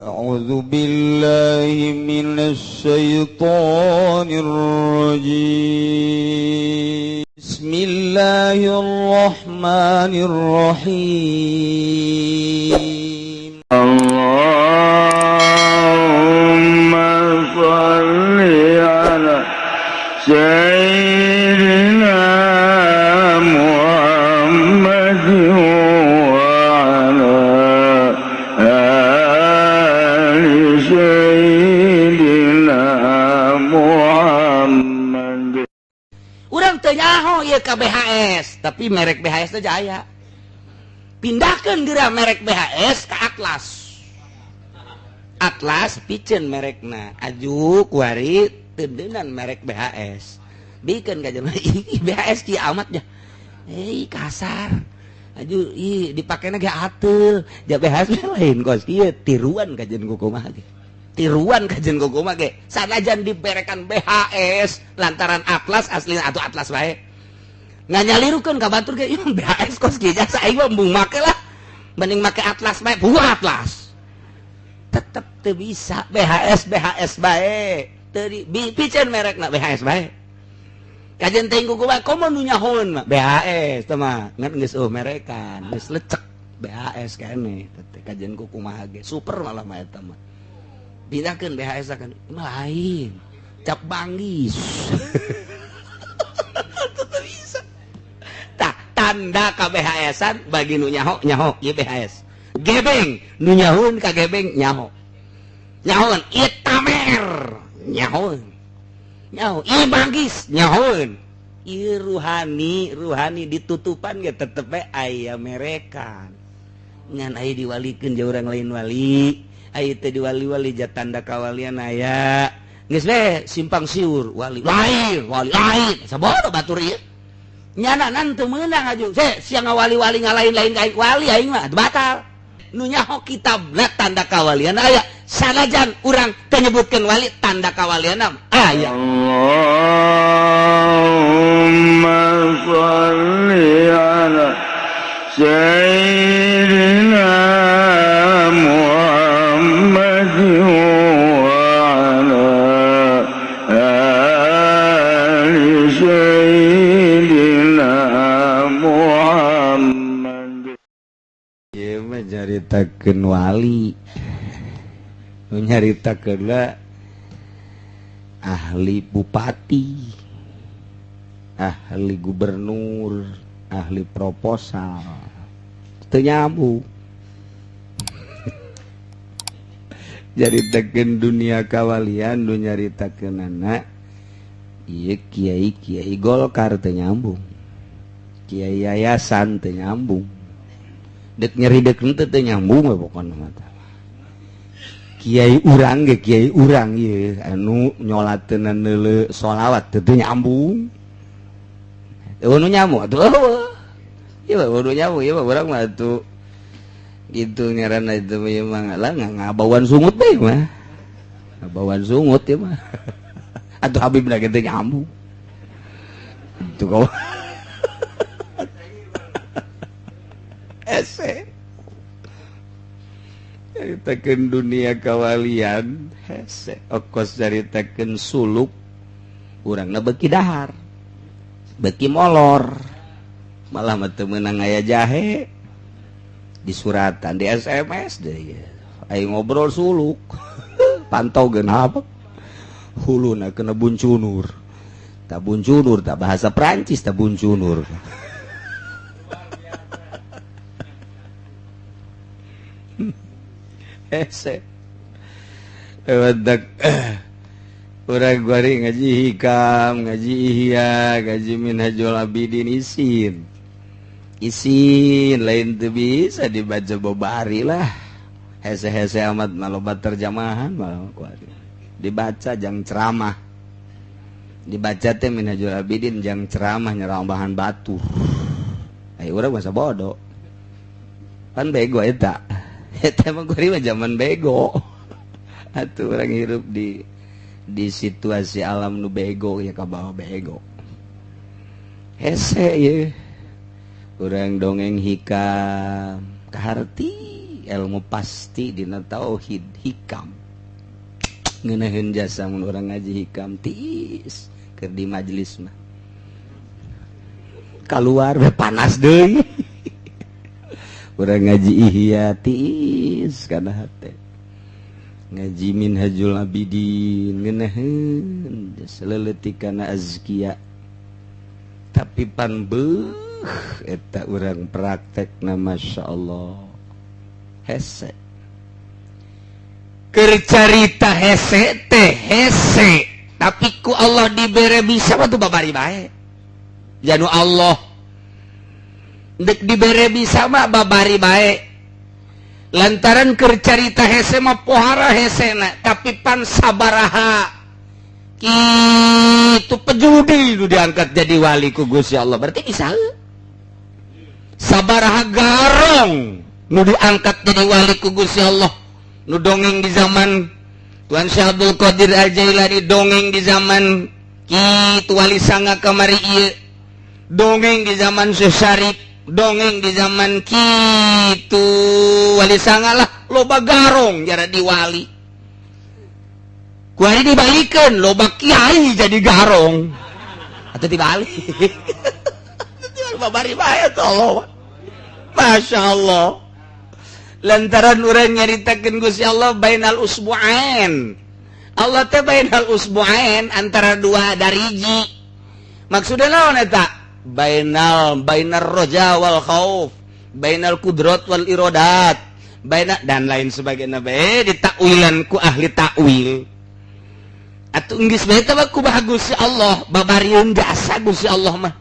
أعوذ بالله من الشيطان الرجيم. بسم الله الرحمن الرحيم. اللهم صل على سيدنا محمد وعلى آل سيدنا محمد. Urang teu nyaho ieu ka BHS, tapi merek BHS teh jaya. Pindahkeun geura merek BHS ka Atlas. Atlas piceun merekna, aju kuari teudeunnan merek BHS. Bikeun ka jelema ih BHS kieu amat nya. Eh, kasar. Aju ih dipakena ge ateul. Ja BHS mah lain kos kieu, tiruan kajian kumaha ge. Tiruan kajian kumaha ge. Sanajan diberekan BHS lantaran Atlas asli atau Atlas bae. Nganyalirukeun ka batur ge ieu BHS kos kieu jasa aing mah embung make lah. Mending make Atlas bae, buah Atlas. Tetep teu bisa BHS BHS bae. Teu di piceun merekna BHS bae. Kajian teh kumaha komo nu nyahoeun mah BHS teh mah ngan geus eueuh merekan, geus lecek BHS keneh teh kajian ku kumaha ge super malah mah eta mah. Pindahkeun BHS kan mah lain. Cap banggis. Tetep bisa. Tah tanda ka BHS-an bagi nu nyaho nyaho ieu BHS. Gebeng nu nyahoeun ka gebeng nyaho. Nyahoeun ieu tamer nyahoeun. Nyaho ieu banggis nyahoeun. Ieu ruhani ruhani ditutupan ge tetep we aya merekan. Ngan aya diwalikeun ja urang lain wali. Aya teh diwali-wali ja tanda kawalian aya. Geus we simpang siur wali lain wali lain sabodo batur ieu. Nyana nan teu meunang aju. Se siang ngawali-wali ngalain-lain ka wali aing mah batal. Nu nyaho kitabna tanda kawalian aya. Sanajan urang teu nyebutkeun wali tanda kawalian aya. اللهم صل على سيدنا محمد وعلى آل سيدنا محمد. Ieu mah nyaritakeun wali. Nu nyaritakeun ahli bupati, ahli gubernur, ahli proposal. Teu nyambung. Nyaritakeun dunia kawalian nu nyaritakeunana ieu kiai-kiai Golkar teu nyambung. Kiai yayasan teu nyambung. Dek nyeri dek henteu teu nyambung we pokona mah. Kiai urang ge kiai urang ieu anu nyolateunna neuleu sholawat teu nyambung. Eueuh nu nyambung atuh eueuh. Ieu mah nu nyambung ieu mah urang mah atuh gitu ngaranna itu ieu mah lah ngabauan sungut bae mah. Ngabauan sungut ieu mah. Atuh Habib ge teu nyambung. Itu kau. Hese. Nyaritakeun dunia kawalian hese okos nyaritakeun suluk urangna beuki dahar beuki molor malah mah teu meunang aya jahe di suratan di SMS deui aing ngobrol suluk pantau geunap huluna kena buncunur tak buncunur tak bahasa Prancis tak buncunur. Hese. Wadak urang guari ngaji hikam, ngaji ihya, ngaji minhajul abidin isin. Isin lain teu bisa dibaca bobari lah. Hese-hese amat maloba terjemahan malah kuari. Dibaca jang ceramah. Dibaca teh minhajul abidin jang ceramah nyerambahan batu. Ayo urang masa bodoh. Pan bego eta. Eta mah kuari mah zaman bego. Atuh orang hirup di situasi alam nu bego ya ka bawa bego. Hese ye. Urang dongeng hikam kaharti ilmu pasti dina tauhid hikam. Ngeunaheun jasa mun urang ngaji hikam tiis keur di majelis mah. Keluar we panas deui. Urang ngaji Ihya tiis kana hate. Ngaji Minhajul Abidin ngeunaheun jasa leuletik kana azkiya. Tapi pan beuh eta urang praktekna Masya Allah hese. Keur carita hese teh hese, tapi ku Allah dibere bisa mah tuh babari bae. Janu Allah dek dibere bisa mah babari bae. Lantaran keur carita hese mah pohara hesena, tapi pan sabaraha kitu pejudi nu diangkat jadi wali ku Gusti Allah, berarti bisa. Sabaraha garong nu diangkat jadi wali ku Gusti Allah, nu dongeng di zaman Tuan Syekh Abdul Qadir Al-Jailani, dongeng di zaman kitu wali sanga kamari ieu, dongeng di zaman Syekh Syarif, dongeng di zaman kitu wali sanga lah, loba garong jara di wali. Kuari dibalikeun loba kiai jadi garong atau dibalik. Babari bae Allah. Masya Allah. Lantaran urang nyaritakeun Gusti Allah bainal usbu'ain. Allah teh bainal usbu'ain antara dua dariji. Maksudna naon eta? Bainal bainar roja wal khauf, bainal kudrat wal iradat, baina dan lain sebagainya bae ditakwilan ku ahli takwil. Atuh geus bae teh kumaha Gusti Allah babarieun jasa Gusti Allah mah.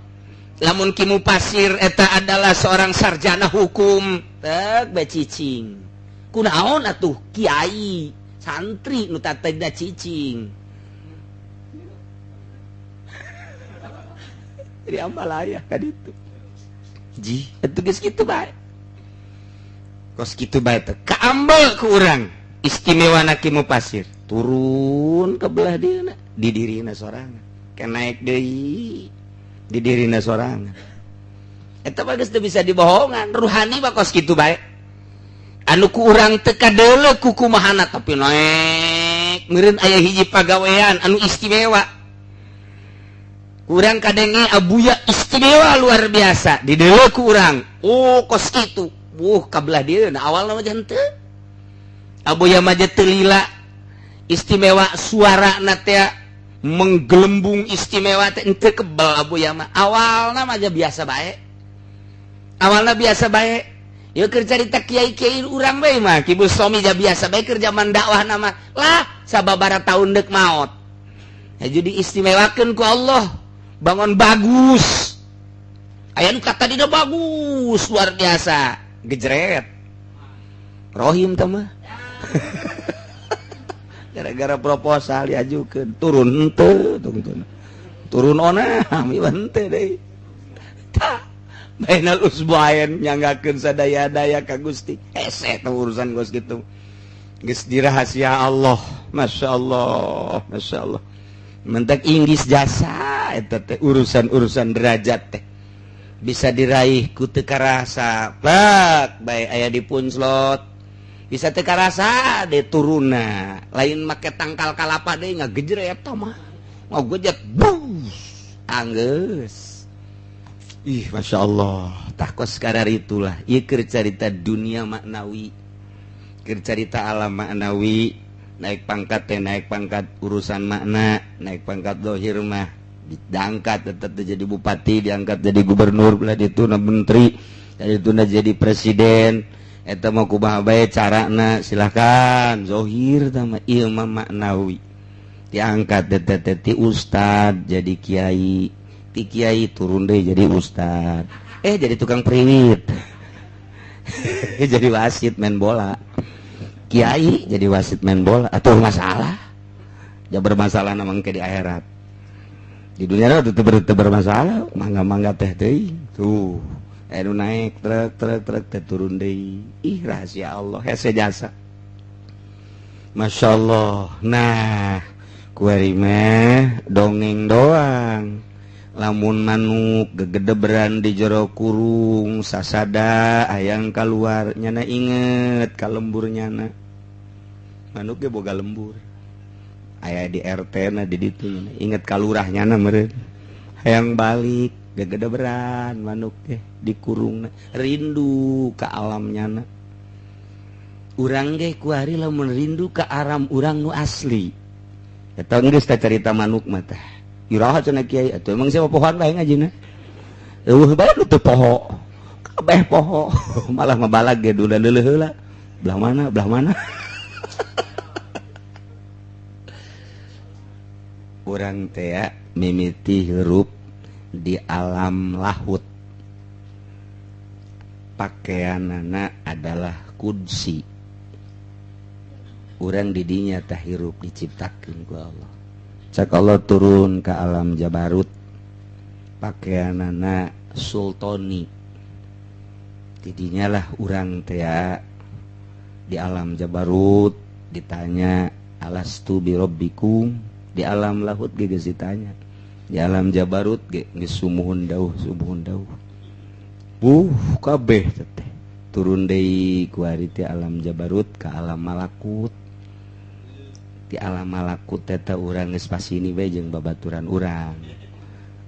Lamun Ki Mupasir eta adalah seorang sarjana hukum, tek bae cicing. Kunaon atuh kiai santri nu tatagna cicing. Jadi ambalaya ka ditu. Ji, atuh geus kitu bae. Kos kitu bae teh kaambel ku urang istimewana Ki Mupasir. Turun ke belah dieuna di dirina sorangan. Ke naik deui di dirina sorangan. Eta mah geus teu bisa dibohongan, ruhani mah kos kitu bae. Anu ku urang teu kadeuleu ku kumahana tapi naek meureun aya hiji pagawean anu istimewa. Kurang kadenge abuya istimewa luar biasa dideuleu ku urang. Oh kos kitu. Wuh kabelah dieuna awalna mah henteu. Abuya mah teu lila istimewa suarana teh menggelembung istimewa teh henteu kebal abuya mah. Awalna mah biasa bae. Awalna biasa bae. Yeuh keur carita kiai-kiai urang bae mah Ki Bustomi ja biasa bae keur zaman dakwah nama lah sababaraha taun deuk maot. Ya jadi istimewakeun ku Allah. Bangun bagus. Aya nu kata dina bagus luar biasa. Gejret. Rohim teh mah. Gara-gara proposal diajukeun turun henteu tungtun. Turun ona ieu henteu deui. Tah bainal usbu'ain nyanggakeun sadaya-daya ka Gusti. Hese teh urusan geus kitu. Geus dirahasia Allah. Masya Allah, Masya Allah. Mentak Inggris jasa eta teh urusan-urusan derajat teh bisa diraih ku teu karasa. Plak bae aya di punslot. Bisa teu karasa de turunna. Lain make tangkal kalapa deui ngagejret eta mah. Ngagejet bus. Anggeus. Ih, Masya Allah. Tah kos itulah. Ieu keur carita dunia maknawi. Keur carita alam maknawi. Naik pangkat teh naik pangkat urusan makna, naik pangkat dohir mah diangkat tetap jadi bupati, diangkat jadi gubernur, belah dituna menteri, dituna jadi presiden. Eta mah kumaha bae carana silahkan. Zohir tah mah ieu mah maknawi. Diangkat teh ti ustad jadi kiai, ti kiai turun deh jadi ustad. Jadi tukang priwit. Jadi wasit main bola. Kiai jadi wasit main bola atau masalah. Ja bermasalah namang ke di akhirat. Di dunia itu bermasalah, mangga-mangga teh deui. Tuh, anu naik truk truk truk teh turun deui. Ih, rahasia Allah, hese jasa. Masya Allah. Nah, kuari mah dongeng doang. Lamun manuk gegedeberan di jero kurung sasada hayang kaluar nyana inget ka lembur nyana. Manuk ge boga lembur. Aya di RT na di ditu nyana inget ka lurah nyana meureun. Hayang balik gegedeberan manuk ge dikurungna rindu ka alam nyana. Urang ge kuari lamun rindu ka alam urang nu asli. Eta geus teh carita manuk mah tah. Iraha cenah kiai atuh emang siapa pohoan bae ngajina. Eueuh bae nu teu poho. Kabeh poho. Malah mabalag ge dula leuleeh heula. Belah mana, belah mana. Urang teh mimiti hirup di alam lahut. Pakaianana adalah kudsi. Urang di dinya tah hirup diciptakeun ku Allah. Cak Allah turun ke alam Jabarut, pakaianana sultoni. Tidinya lah urang teh di alam Jabarut ditanya alastu bi rabbikum, di alam lahut ge geus ditanya, di alam Jabarut ge geus sumuhun dauh sumuhun dauh. Kabeh teh turun deui ku ari ti alam Jabarut ka alam Malakut. Di alam malakut teta urang geus pasini bae jeung babaturan urang.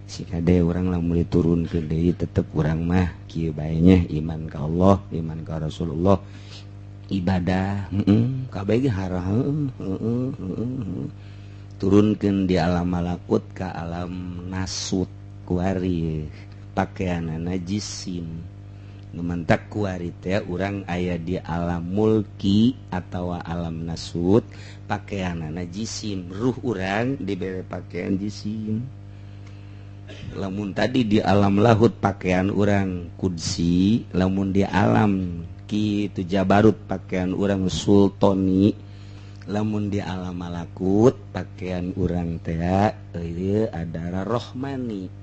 Si kade urang lamun diturunkeun deui tetep urang mah kieu bae nya iman ka Allah, iman ka Rasulullah, ibadah, kabeh ge haram, heeh. Turunkeun di alam malakut ka alam nasut kuari pakaianana jisim. Numantak kuari teh urang aya di alam mulki atawa alam nasut pakaianana jisim, ruh urang dibere pakaian jisim. Lamun tadi di alam lahut pakaian urang kudsi, lamun di alam kitu Jabarut pakaian urang sultoni, lamun di alam malakut pakaian urang teh ieu adalah rohmani.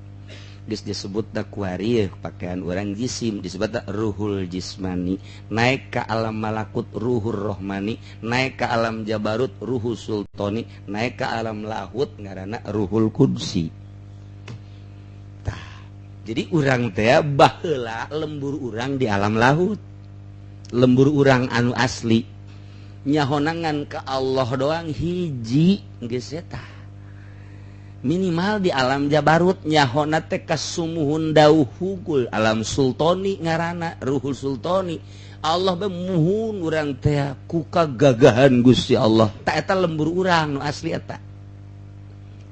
Geus disebut kuari pakaian urang jisim disebut ruhul jismani, naik ke alam malakut ruhur rohmani, naik ke alam Jabarut ruhul sultoni, naik ke alam lahut ngaranna ruhul kudsi. Tah, jadi urang teh baheula lembur urang di alam lahut, lembur urang anu asli nyahonangan ke Allah doang hiji geus eta. Minimal di alam Jabarut nyahona teh kasumuhun dauh hugul alam sultoni ngaranna ruhul sultoni. Allah be muhun urang teh ku kagagahan Gusti Allah. Ta eta lembur urang nu asli eta.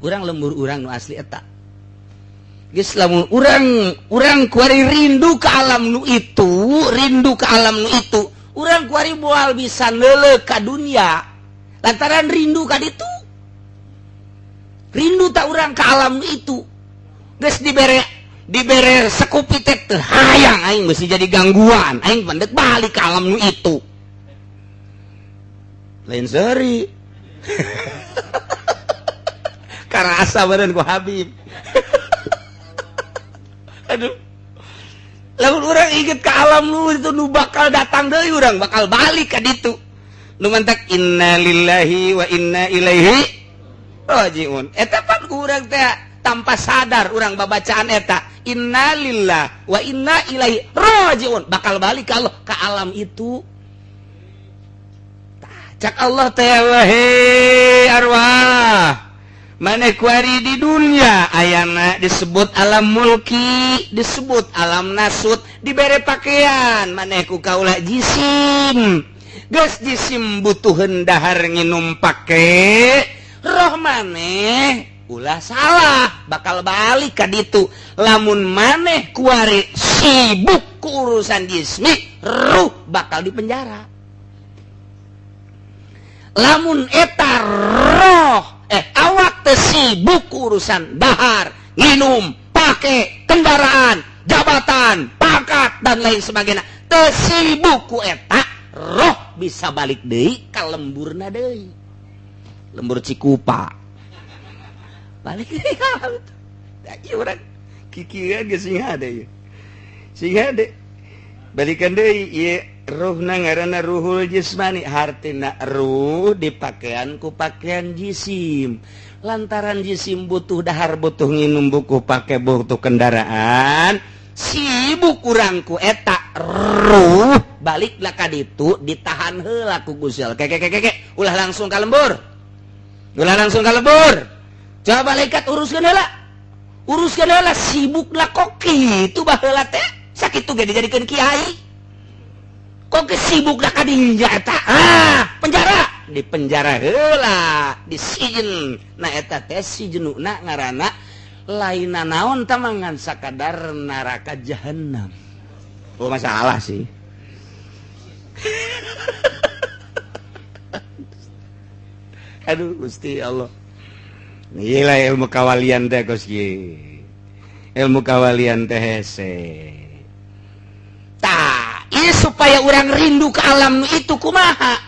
Urang lembur urang nu asli eta. Geus lamun urang kuari rindu ka alam nu itu, rindu ka alam nu itu, urang kuari moal bisa neuleuh ka dunya lantaran rindu ka ditu. Rindu tak urang ke alam itu. Geus dibere sekupitet teh hayang aing mesti jadi gangguan, aing pendek balik ke alam nu itu. Lain seri. Karasa beureun ku Habib. Aduh. Lamun urang inget ke alam nu itu nu bakal datang deui urang bakal balik ka ditu. Nu mantak innalillahi wa inna ilaihi rajiun. Eta pan urang teh tanpa sadar urang babacaan eta innalillahi wa inna ilaihi rajiun bakal balik ka Allah ka alam itu. Tah, cak Allah teh wahai arwah maneh kuari di dunia ayana disebut alam mulki, disebut alam nasut, dibere pakaian maneh ku kaula jisim. Geus jisim butuheun dahar nginum pake roh maneh ulah salah bakal balik ka ditu. Lamun maneh kuari sibuk ku urusan jismi, ruh bakal dipenjara. Lamun eta roh awak teh sibuk ku urusan dahar, nginum, pake, kendaraan, jabatan, pangkat dan lain sebagainya, teu sibuk ku eta, roh bisa balik deui ka lemburna deui. Lembur Cikupa balik deui urang kikieuan geus sing hade ieu. Sing hade balikan deui ieu Ruhna ngaranna ruhul jismani, hartina ruh dipakaian ku pakaian jisim. Lantaran jisim butuh dahar, butuh nginum, butuh pakai, butuh kendaraan, sibuk kurangku eta ruh baliklah ka ditu, ditahan heula ku Gusti Allah. Keke keke keke, ulah langsung ka lembur, ulah langsung ka lembur. Coba malaikat uruskeun heula, uruskeun heula. Sibuklah kok kitu baheula teh, sakitu ge dijadikeun kiai, kok sibuk lah ka dinya eta. Ah, penjara, di penjara heula, di sijin. Nah, eta teh sijnuna ngaranna lain naon tamangan sakadar neraka jahanam. Oh, masalah sih. Aduh Gusti Allah, nilai ilmu kawalian teh kos ilmu kawalian teh hese. Tah, ini supaya orang rindu ke alam itu kumaha,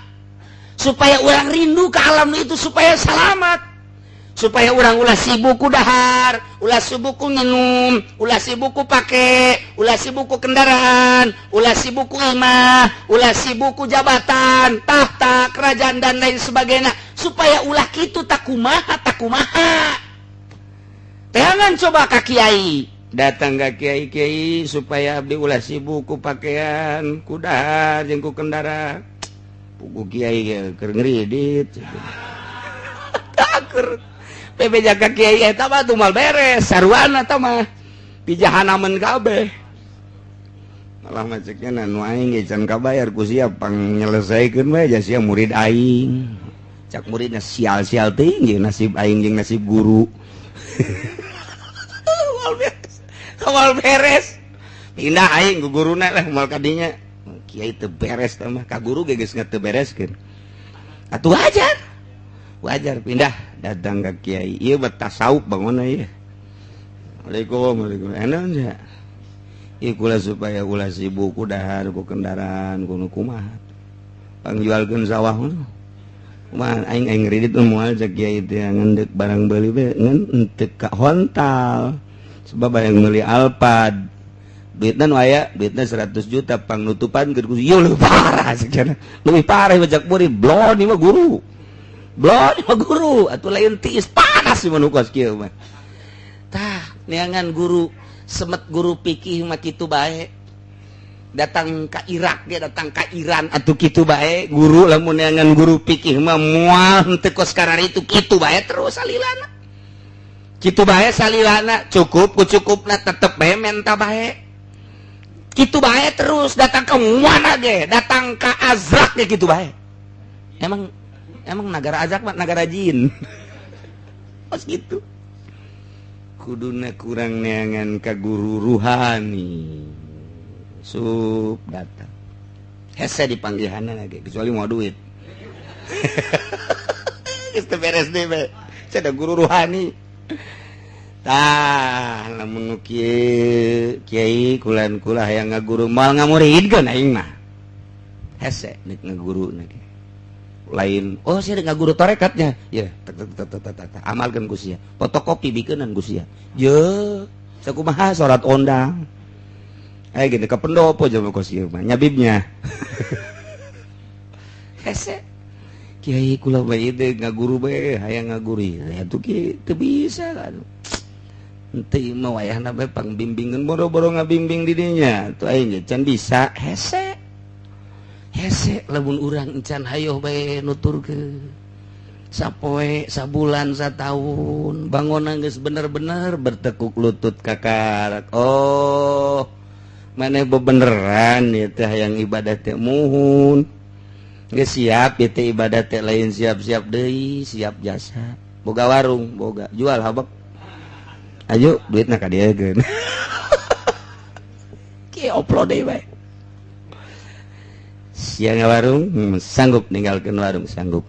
supaya orang rindu ke alam itu, supaya selamat, supaya orang ulah sibuk ku dahar, ulah sibuk ku nginum, ulah sibuk ku pake, ulah sibuk ku kendaraan, ulah sibuk ku imah, ulah sibuk ku jabatan, tahta, kerajaan, dan lain sebagainya. Supaya ulah kitu takumaha takumaha. Jangan coba ka kiai, datang ke kiai, "Kiai, supaya abdi ulah sibuk ku pakaian, ku dahar jeung ku kendaraan." Pugu kiai keur ngeridit. Takur PB jaga kiai eta mah tuh mal beres sarwana eta mah pijahanamen kabeh. Malah maceknya nu aing ge can kabayar ku sia, pang nyelesaikeun bae ja sia murid aing. Cak muridna, "Sial-sial teuing nasib aing jeung nasib guru." Moal beres, moal beres. Pindah aing ku guruna lah, moal kadinya. Kiai teu beres teh mah, ka guru ge geus teu bereskeun. Atuh wajar. Wajar pindah, datang ke kiai. Ieu mah tasawuf bangunna ieu. Assalamualaikum, waalaikum. Enak ya. Ieu kula supaya ulah sibuk ku dahar, ku kendaraan, ku nu kumaha. Pangjualkeun sawah mah. Kumaha aing aing ngredit moal cek kiai teh, ngan deuk barang beuli be ngan henteu ka hontal. Sebab hayang meuli Alphard. Duitna nu aya, duitna 100 juta pang nutupan keur ieu leuwih parah cenah. Leuwih parah cek murid, blon ieu mah guru. Blon ieu mah guru, atuh lain tiis panas ieu mah nu kos kieu mah. Tah, neangan guru semet guru pikih mah kitu bae. Datang ka Irak, dia datang ka Iran atuh kitu bae. Guru lamun neangan guru pikih mah moal henteu kos kararitu, kitu bae terus salilana. Kitu bae salilana, cukup ku cukupna tetep bae menta bae. Kitu bae terus datang ke mana ge, datang ke Azrak ge kitu bae. Emang emang negara Azrak mah negara jin. Pas gitu. Kuduna kurang neangan ka guru ruhani. Sup datang. Hese dipanggihanna lagi kecuali mau duit. Geus teu beres deui bae. Cenah guru ruhani. Tah, lamun nu kieu, kiai kulan kula hayang ngaguru, moal ngamuridkeun aing mah. Hese nek ngaguru ge. Lain, oh sia ngaguru tarekatnya. Ya, tek tek tek tek tek, amalkeun ku sia. Fotokopi bikeunan ku sia. Ye, sakumaha salat ondang. Eh gini ke pendopo jamu kos ieu mah nyabibnya. Hese. Kiai kula bae teh ngaguru bae hayang ngaguru. Ya tuh ki teu bisa kan. Henteu mah wayahna bae pangbimbingeun, boro-boro ngabimbing di dinya. Tuh aing ge can bisa hese. Hese lamun urang encan hayoh bae nuturkeun. Sapoe, sabulan, sataun, bangun geus bener-bener bertekuk lutut kakak. Oh, mana bebeneran ya teh hayang ibadah teh, muhun. Geus siap ieu teh ibadah teh, lain siap-siap deui, siap jasa. Boga warung, boga, jual habek. Ayo duitna ka dieu geun. Ki upload deui bae. Sia warung, sanggup ninggalkeun warung, sanggup.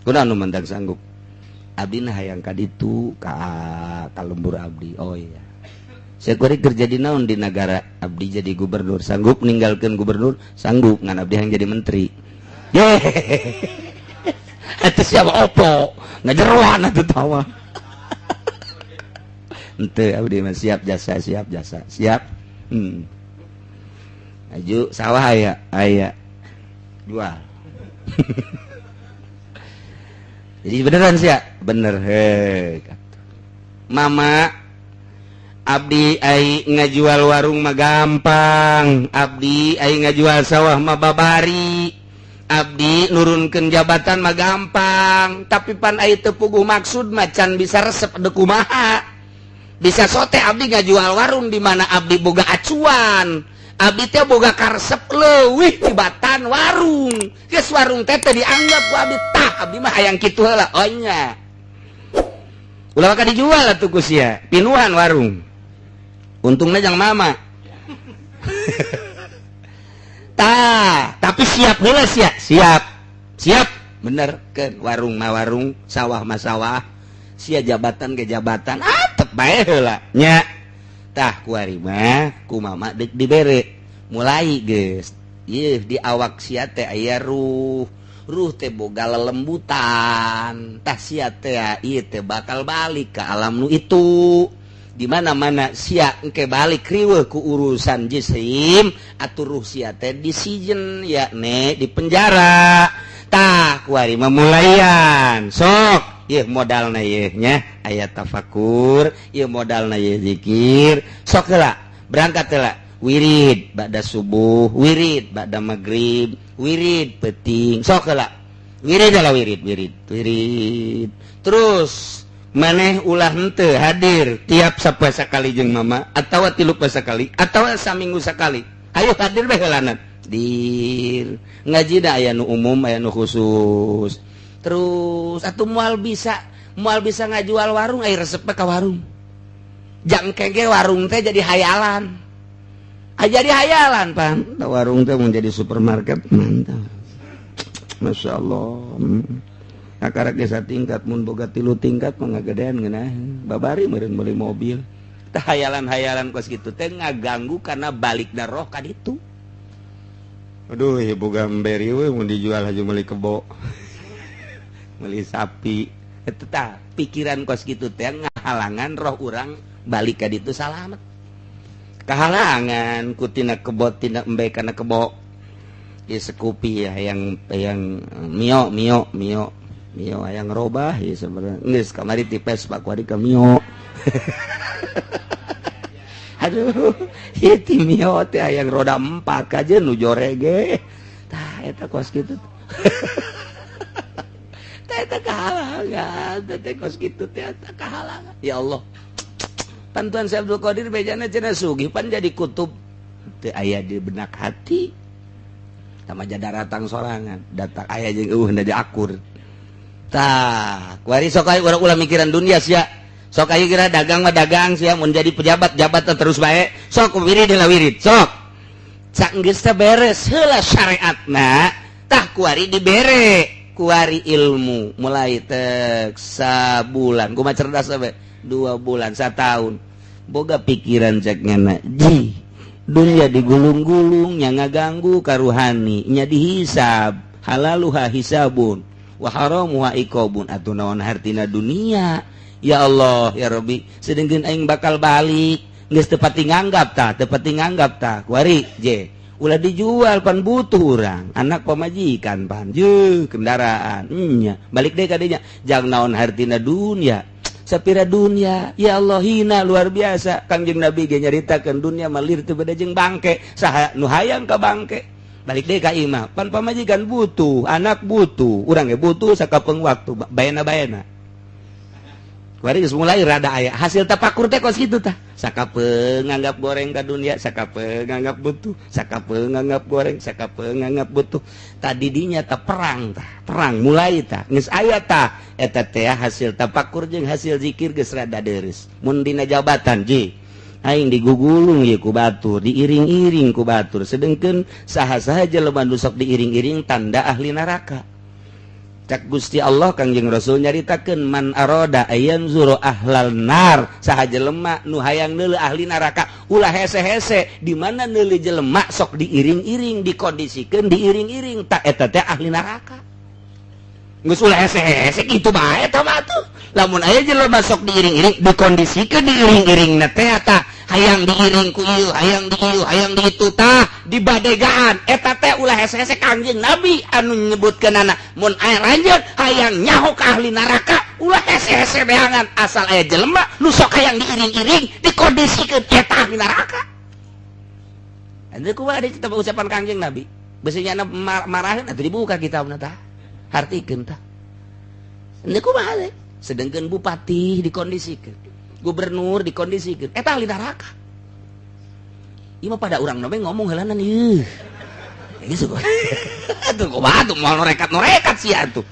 Kunaon nu mentak sanggup? Abdi na hayang ka ditu ka lembur abdi. Oh iya. Saya kuari kerja di naon di negara, abdi jadi gubernur, sanggup ninggalkeun gubernur, sanggup, ngan abdi yang jadi menteri. Yeay. Eta siapa opo? Ngajeroan atuh tawa. Henteu, abdi mah siap jasa, siap jasa, siap. Aju sawah aya, aya. Jual. Jadi beneran sih ya? Bener he. Mama abdi ai ngajual warung mah gampang, abdi ai ngajual sawah mah babari, abdi nurunkeun jabatan mah gampang, tapi pan ai teu puguh maksud macan bisa resep deuk kumaha. Bisa sote abdi ngajual warung di mana abdi boga acuan. Abdi teh boga karesep leuwih tibatan warung. Geus warung teh teu dianggap ku abdi, tah abdi mah hayang kitu heula. Oh nya. Ulah maka dijual atuh ku sia, pinuhan warung. Untungnya jang mama. Tah, tapi siap heula sia, siap. Siap, bener keun warung mah warung, sawah mah sawah. Sia jabatan ke jabatan, atep bae heula nya. Tah kuari mah ku mama deuk dibere. Mulai geus, ieu di awak sia teh aya ruh. Ruh teh boga lelembutan. Tah sia teh ieu teh bakal balik ke alam nu itu. Di mana-mana sia engke balik riweuh ku urusan jisim atuh ruh sia teh disijin yakni di penjara. Tah kuari mah mulaian. Sok ieu modalna ieu nya aya tafakur, ieu modalna ieu zikir. Sok heula berangkat heula. Wirid ba'da subuh, wirid ba'da maghrib, wirid peting. Sok heula. Wirid heula, wirid, wirid, wirid. Terus maneh ulah henteu hadir tiap sapoe sakali jeung mama atawa 3 poe sakali atawa saminggu sakali. Ayo hadir bae heulana. Dir ngaji da aya nu umum aya nu khusus. Terus atuh moal bisa ngajual warung aya resep ka warung. Jang kege warung teh jadi hayalan. Ah, jadi hayalan pan. Warung teh mun jadi supermarket mantap. Masya Allah. Kakarek desa tingkat mun boga 3 tingkat mah ngagedean ngeunah. Babari meureun meuli mobil. Tah hayalan-hayalan kos kitu teh ngaganggu karena balikna roh ka ditu. Aduh, ieu boga emberi we mun dijual haja meuli kebo. Meuli sapi. Eta tah pikiran kos kitu teh ngahalangan roh urang balik ka ditu salamet. Kahalangan ku tina kebo tina embe kana kebo. Ieu sekupi ya yang mio mio mio mio hayang robah ieu sebenarnya. Geus kamari ti Vespa kuari ka mio. Aduh, ieu ti mio teh hayang roda 4 kajeun nu jorege. Tah eta kos kitu. Tah eta kahalangan, teh kos kitu teh eta kahalangan. Ya Allah. Pantuan Syekh Abdul Qadir bejana cenah sugih pan jadi kutub teu aya di benak hati. Tamaja daratang sorangan, datang aya jeung eueuh da akur. Tah, kuari sok aya urang ulah mikiran dunia sia. Sok aya kira dagang mah dagang sia, mun jadi pejabat jabatan terus bae. Sok wirid lah wirid, sok. Sak geus teh beres heula syariatna, tah kuari dibere kuari ilmu mulai tek sabulan, kumaha cerdas bae, 2 bulan, satahun. Boga pikiran cek ngana, ji dunia digulung-gulung nya ngaganggu karuhani, nya dihisab, halaluha hisabun wa haramuha iqabun, atuh naon hartina dunia. Ya Allah ya Rabbi, sedengkeun aing bakal balik geus teu pati nganggap tah, teu pati nganggap tah. Kuari je ulah dijual pan butuh urang, anak pamajikan pan je kendaraan nya balik deui ka dinya, jang naon hartina dunia. Sapira dunia ya Allah hina luar biasa. Kangjeng Nabi ge nyaritakeun dunia malir teu beda jeung bangke, saha nu hayang ka bangke. Balik deui ka imah pan pamajikan butuh, anak butuh, urang ge butuh sakapeung waktu baena-baena. Kuari geus mulai rada aya hasil tapakur teh kos kitu tah. Sakapeung nganggap goreng ka dunia, sakapeung nganggap butuh, sakapeung nganggap goreng, sakapeung nganggap butuh. Tadi dinya tah perang tah, perang mulai tah. Geus aya tah eta teh hasil tapakur jeung hasil zikir geus rada deureuh. Mun dina jabatan ji aing digugulung ieu ku batur, diiring-iring ku batur. Sedengkeun saha-saha jelema nu sok diiring-iring tanda ahli neraka. Cak Gusti Allah Kangjeng Rasul nyaritakeun man aroda ayanzuru ahlal nar, saha jelema nu hayang neuleuh ahli neraka ulah hese-hese di mana neuleuh jelema sok diiring-iring, dikondisikeun diiring-iring, tak eta teh ahli neraka. Geus ulah hese-hese kitu bae eta mah atuh. Lamun aya jelema sok diiring-iring, dikondisikeun diiring-iring na teh eta Hayang diiring ku ieu, hayang di ieu, hayang di itu, tah dibadegaan eta teh ulah hese-hese. Kangjeng Nabi anu nyebutkeunana, mun aya lanjut hayang nyaho ka ahli neraka, ulah hese-hese beangan. Asal aya jelema nu sok hayang diiring-iring, dikondisikeun, eta ahli neraka. Anu kumaha ada kitab ucapan Kangjeng Nabi besinya marahin atuh, dibuka kitabna tah, hartikeun tah. Anu kumaha teh? Sedangkan bupati dikondisikan, gubernur dikondisikan, eta ahli neraka. Ieu mah pada urang namanya ngomong heulanan ieu. Geus atuh, kumaha atuh, moal norekat-norekat sia atuh.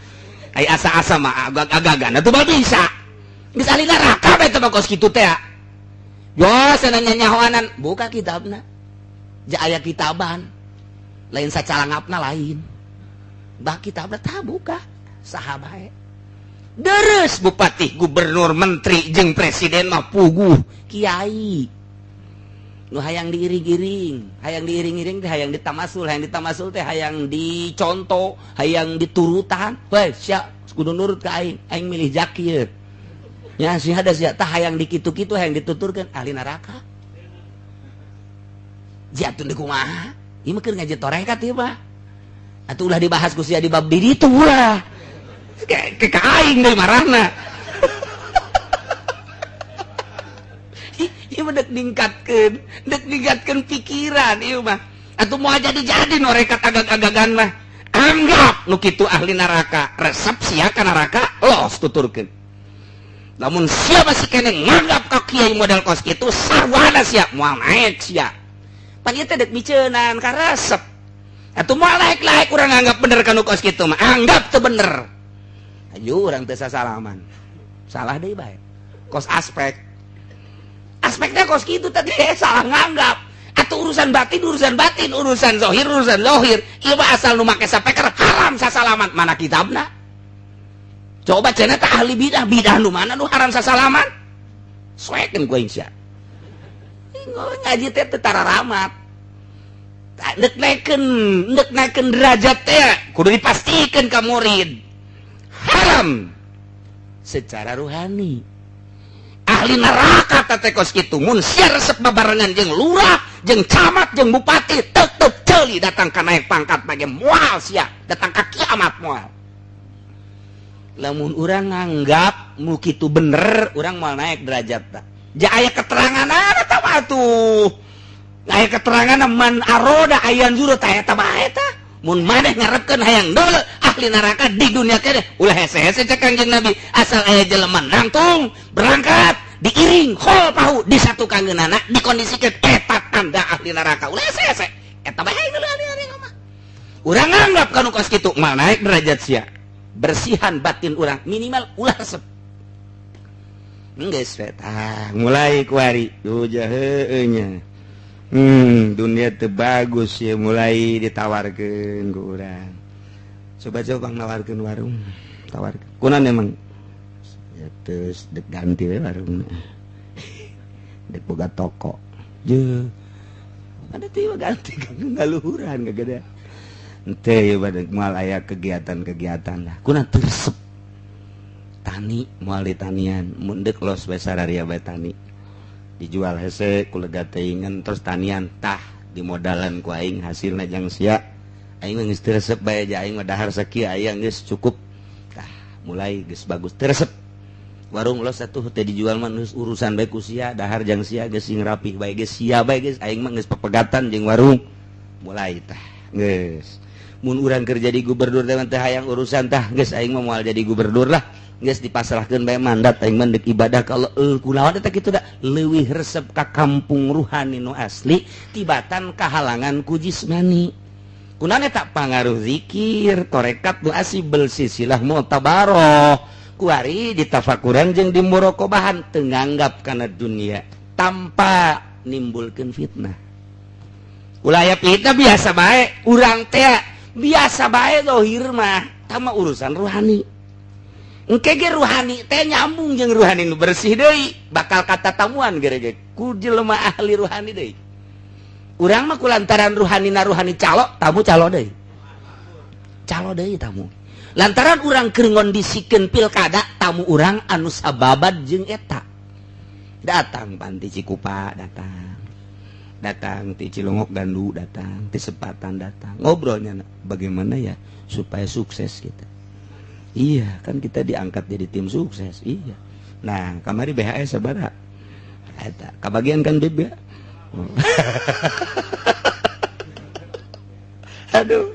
Ai asa-asa mah agak-agagan atuh mah bisa. Geus ahli neraka bae teh mah kos kitu teh. Yo cenah nyahoanan, buka kitabna. Ja aya kitaban. Lain sacalangapna lain. Bah, kitabna tah buka. Saha bae. Deres bupati, gubernur, menteri jeung presiden mah puguh kiai. Nu hayang diiring-iring, hayang diiring-iring teh hayang ditamasul, hayang ditamasul teh hayang dicontoh, hayang diturutan. Weh, sia kudu nurut ka aing, aing milih Jakir. Ya si ada sia tah hayang dikitu-kitu, hayang dituturkeun, ahli neraka. Jatun di kumaha? Ieu mah keur ngaji torekat ieu mah. Atuh ulah dibahas ku sia di bab di ditu ulah. Ke ka aing deui marahna. Ieu mah dek ningkatkeun pikiran ieu mah. Atuh moal jadi-jadi norekat agag-agagan mah. Anggap nu kitu ahli neraka, resep sia ka neraka, los tuturkeun. Lamun sia masih kene nganggap ka kiai model kos kitu, sarwana sia moal naik sia. Pan ieu teh dek miceunan ka resep. Atuh moal naik-naik urang nganggap bener ka nu kos kitu mah, anggap teu bener. Ayo urang teu sasalaman. Salah deui bae. Kos aspek. Aspeknya kos kitu tadi salah nganggap. Atau urusan batin, urusan batin, urusan zohir, urusan zohir. Ieu mah asal nu make sapeker haram sasalaman. Mana kitabna? Coba cenah teh ahli bidah, bidah nu mana nu haram sasalaman? Soekeun ku aing sia. Ngaji teh teu tararamat. Dek naikeun derajat teh kudu dipastikeun ka murid. Haram secara ruhani. Ahli neraka teh kos kitu, mun sia resep babarengan jeung lurah, jeung camat, jeung bupati, tetep ceuli datang ka naik pangkat bage moal sia, datang ka kiamat moal. Lamun urang nganggap nu kitu bener, urang moal naik derajat tah. Ja aya keterangan eta mah tuh. Aya keterangan man aroda ayan juru tah eta bae tah. Mun maneh ngarepkeun hayang deuleu ahli neraka di dunia kene, ulah hese-hese cek Kangjeng Nabi, asal aya jelema nangtung berangkat diiring khol pahu disatukan geunana dikondisikeun, eta tanda ahli neraka, ulah hese-hese eta bae deuleu ahli neraka mah. Urang nganggap kanu kos kitu moal naik derajat sia. Bersihan batin urang minimal ulah resep. Geus we tah mulai kuari duh heueuh nya. Dunia teu bagus ya, mulai ditawarkeun ku urang. Coba-coba nawarkeun warung, tawarkeun. Kunan emang? Ya terus dek ganti we warung. Dek boga toko. Je. Ada tiba ganti ngaluhuran gede. Ente ya pada moal aya kegiatan-kegiatan lah. Kunan teu resep. Tani moal ditanian, mun deuk los we sararia bae tani. Dijual hese ku lega teuingan terus tanian tah dimodalan ku aing, hasilna jang sia. Aing mah geus teu resep bae, ja aing mah dahar sakieu aya geus cukup. Tah mulai geus bagus teu resep. Warung los atuh teh dijual mah geus urusan bae ku sia, dahar jang sia, geus sing rapih bae geus sia bae geus, aing mah geus pepegatan jeung warung. Mulai tah geus. Mun urang keur jadi gubernur teh teh hayang urusan tah geus, aing mah moal jadi gubernur lah. Geus dipasrahkeun bae mandat, aing mah deuk ibadah ka Allah. Kulawan teh kitu da leuwih resep ka kampung ruhani nu asli tibatan kahalangan ku jismani. Kunaon eta? Pangaruh zikir torekat nu asli silsilah mu'tabaroh. Kuari ditafakuran jeung dimuraqabahan teu nganggap kana dunia tanpa nimbulkeun fitnah. Ulah aya fitnah, biasa bae urang teh, biasa bae zahir mah tama urusan ruhani. Engke ge ruhani teh nyambung jeung ruhani nu bersih deui, bakal kata tamuan gere ku jelema ahli ruhani deui. Urang mah kulantaran ruhani na ruhani calo, tamu calo deui. Calo deui tamu. Lantaran urang keur ngondisikeun pilkada, tamu urang anu sababad jeung eta. Datang panti Cikupa, datang, datang ti Cilongok Gandu, datang ti Sepatan, datang ngobrolnya bagaimana ya supaya sukses kita. Iya kan, kita diangkat jadi tim sukses. Iya, nah kamari BHS sabaraha eta kabagian kan, Beb, ya? Aduh,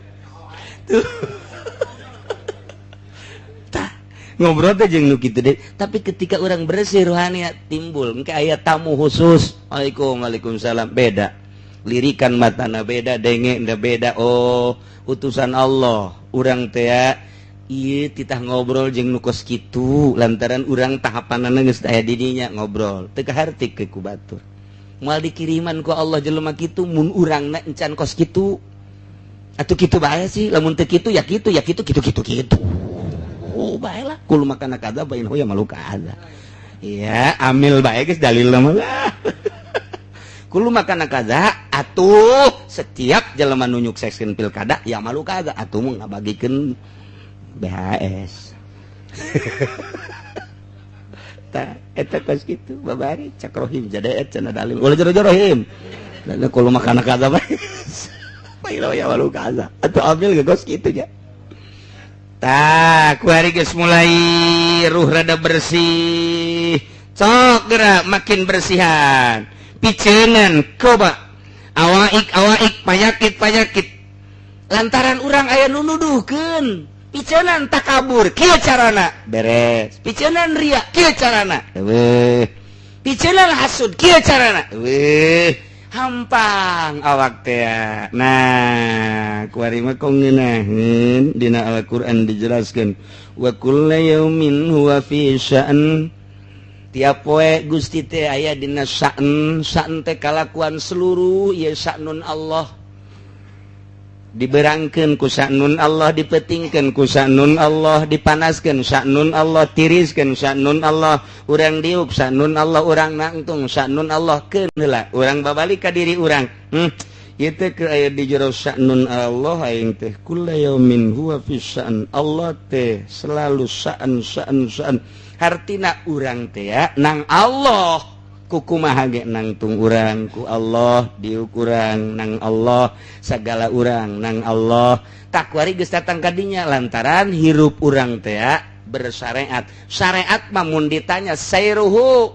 tuh ngobrol teh jeung nu kitu deh. Tapi ketika orang bersih rohani, timbul engke aya tamu khusus. Waalaikum, waalaikumsalam. Beda lirikan matana, beda denge, beda. Oh, utusan Allah urang teh. Ieu titah ngobrol jeung nu kos kitu lantaran urang tahapanana geus aya di dinya, ngobrol teu kaharti ke ku batur. Moal dikiriman ku Allah jelema kitu mun urangna encan kos kitu. Atuh kitu bae sih, lamun teu kitu ya kitu, ya kitu, kitu, kitu, kitu. Oh, bae lah. Kul makana kada bain ya malu kada. Ya amil bae geus dalil mah. Kulu makana kada atuh setiap jelema nu nyukseskeun pilkada ya malu kada atuh mun ngabagikeun BHS. Ta eta kos kitu babari cak rohim jadi eta cenah dalil. Ulah jero-jero rohim. Dan kulu makana kada bae. Bae ya malu kada. Atuh amil geus kitu nya. Tak kuari geus mulai ruh rada bersih. Cok gerak makin bersihan. Piceungan coba awaik awaik, panyakit panyakit lantaran urang aya nu nuduhkeun. Piceungan takabur kieu carana, beres. Piceungan ria kieu carana, eueuh. Piceungan hasud kieu carana, eueuh. Hampang awak teh. Nah, kuari mah kong ngeunaheun dina Al-Qur'an dijelaskeun wa kulla yaumin huwa fi sya'n. Tiap poe Gusti teh aya dina sya'n. Sya'n teh kalakuan seluruh ieu sya'nun Allah. Diberangkeun ku sya'nun Allah, dipetingkeun ku sya'nun Allah, dipanaskeun sya'nun Allah, tiriskeun sya'nun Allah, urang diuk sya'nun Allah, urang nangtung sya'nun Allah. Keun heula urang babalik ka diri urang. Ieu teh keur aya di jero sya'nun Allah aing teh. Kulla yaumin huwa fi sya'n. Allah teh selalu sya'n, sya'n, sya'n. Hartina urang teh ya nang Allah, kukumaha ge nangtung urang ku Allah, diuk urang nang Allah, segala urang nang Allah. Takwari geus datang ka dinya lantaran hirup urang teh bersyariat. Syariat mah mun ditanya sairuhu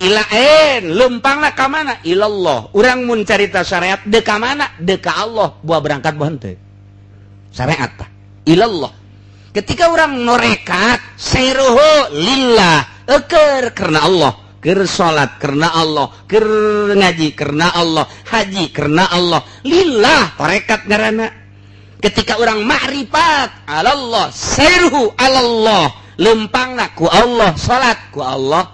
ila en, lempangna ka mana? Ilallah. Urang mun carita syariat de ka mana? De ka Allah. Buah berangkat buah henteu syariat tah ilallah. Ketika orang norekat sairuhu lillah, eker karena Allah, ker salat karena Allah, ker ngaji karena Allah, haji karena Allah, lillah tarekat ngaranna. Ketika orang makrifat alallah, sairuhu alallah, lempangna ku Allah, salat ku Allah,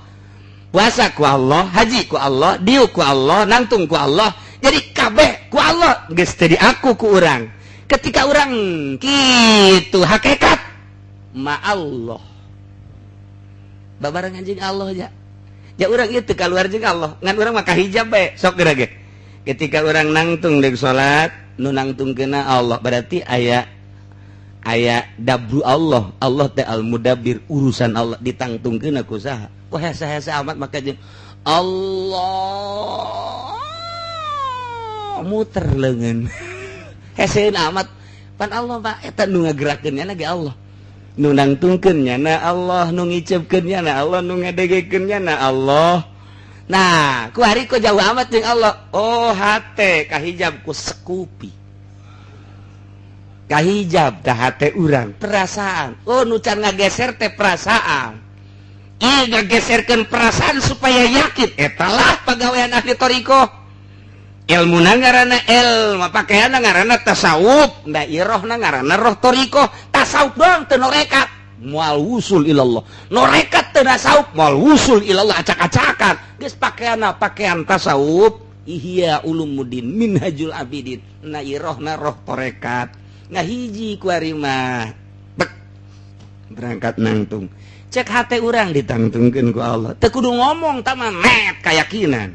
puasa ku Allah, haji ku Allah, diuk ku Allah, nangtung ku Allah. Jadi kabeh ku Allah, geus teu diaku ku urang. Ketika orang kitu hakikat ma Allah, babareng anjing Allah ya. Ya urang itu keluar jeung Allah, ngan urang maka hijab bae sok geura ge. Ketika orang nangtung dek salat, nu nangtung kena Allah, berarti aya aya dabru Allah. Allah teh al mudabbir, urusan Allah ditangtungkeun ku saha? Wah, hese-hese amat maka jeung Allah muter leungeun. Heseun amat pan Allah Pak eta nu ngagerakeun nya ge Allah, nu nangtungkeun nyana Allah, nu ngicepkeun nyana Allah, nu ngadegekeun nyana Allah. Nah, ku hari kok jauh amat jeung Allah. Oh, hate kahijab ku sekupi, kahijab dah hate urang perasaan. Oh, nu can ngageser teh perasaan. Ieu ngageserkeun perasaan supaya yakin, etalah pagawean ahli thoriqoh. Ilmu ngaranna ilmu, pakaian ngaranna tasawuf, da irohna ngaranna roh thoriqoh. Tasawuf doang teu norekat moal wusul ilallah, norekat teu tasawuf moal wusul ilallah. Acak-acakan geus pakaianna pakaian tasawuf, Ihya Ulumuddin, Minhajul Abidin, na irohna roh torekat. Ngahiji kuari mah bek berangkat nangtung, cek hate urang ditangtungkeun ku Allah, teu kudu ngomong tah mah met keyakinan.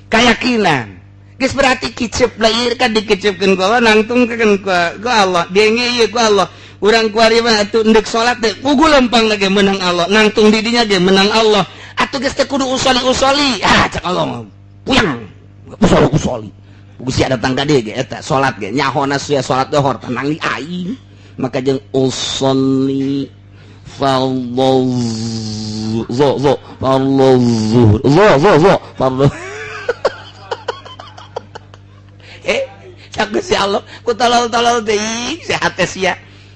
Keyakinan geus berarti kicep lair kan dikecepkeun ku Allah, nangtungkeun ku Allah, denge ieu ku Allah. Urang kuari mah atuh endek salat teh pugu lempang lagi menang Allah, nangtung di dinya ge menang Allah. Atuh. Atuh geus teu kudu usoli-usoli. Ah, cek Allah mah. Puyang. Usoli-usoli. Gusti datang ka dieu ge eta salat ge nyahona sia salat dohor tenang di aing. Maka jeung usolli fardhu zo zo fardhu zuhur zo zo zo fardhu. Cak Gusti Allah ku tolol-tolol teuing sehat teh sia.